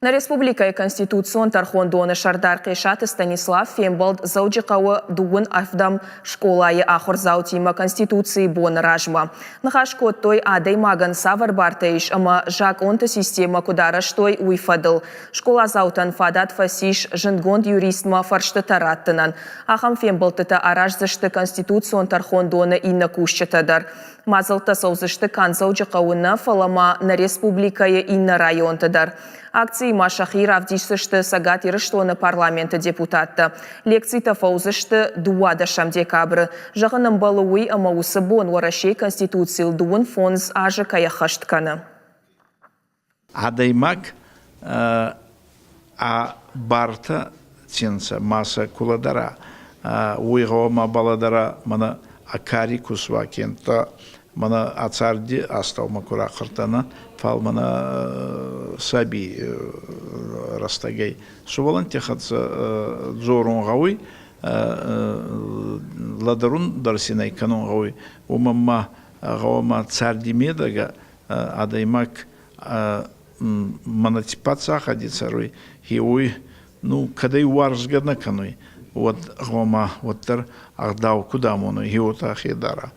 Нӕ республикӕйы Конституцион тӕрхондоны сӕрдар Хъесаты Станислав фембӕлд Дзӕуджыхъӕуы дыууын ӕвдӕм скъолайы ахуырдзаутимӕ Конституцийы боны размӕ. Ныхас кодтой, адӕймагӕн цавӕр бартӕ ис ӕмӕ закъонты системӕ куыд арӕзтой, уый фӕдыл. Скъоладзаутӕн фадат фӕцис зындгонд юристмӕ фӕрстытӕ раттынӕн. Ахӕм фембӕлдтытӕ араздзысты Конституцион тӕрхондоны иннӕ кусджытӕ дӕр. Мадзӕлттӕ цӕудзысты канд Дзӕуджыхъӕуы нӕ, фӕлӕ ма нӕ республикӕйы иннӕ районты дӕр. Акцийы ма сӕхи равдисдзысты Цӕгат Ирыстоны парламенты депутаттӕ. Лекцитӕ фӕуыдзысты 12 декабры. Зӕгъын ӕмбӕлы уый, ӕмӕ уыцы бон Уӕрӕсейы Конституцийыл 25 азы кӕй ӕххӕст кӕны. Адӕймаг ӕ бартӕ ци нцӕ, ма сӕ ку лӕдӕра, уой гъӕуама балӕдӕра мӕнӕ ӕ кари ку суа, кенӕдта мӕнӕ ӕ царди астӕумӕ ку рахъӕртӕнӕ, фал мӕнӕ сабий рӕстӕгӕй сувӕллӕнтти хӕццӕ дзорун гъӕуй, лӕдӕрун дӕр син ӕй кӕнун гъӕуй, уомӕн ма гъӕуама царди медӕгӕ адӕймаг мӕнӕ ци паддзахади цӕруй, уой ну, кӕд ӕй уарзгӕ нӕ кӕнуй, уӕд гъома уӕддӕр ӕгъдау куд амонуй, уотӕ ӕхе дара.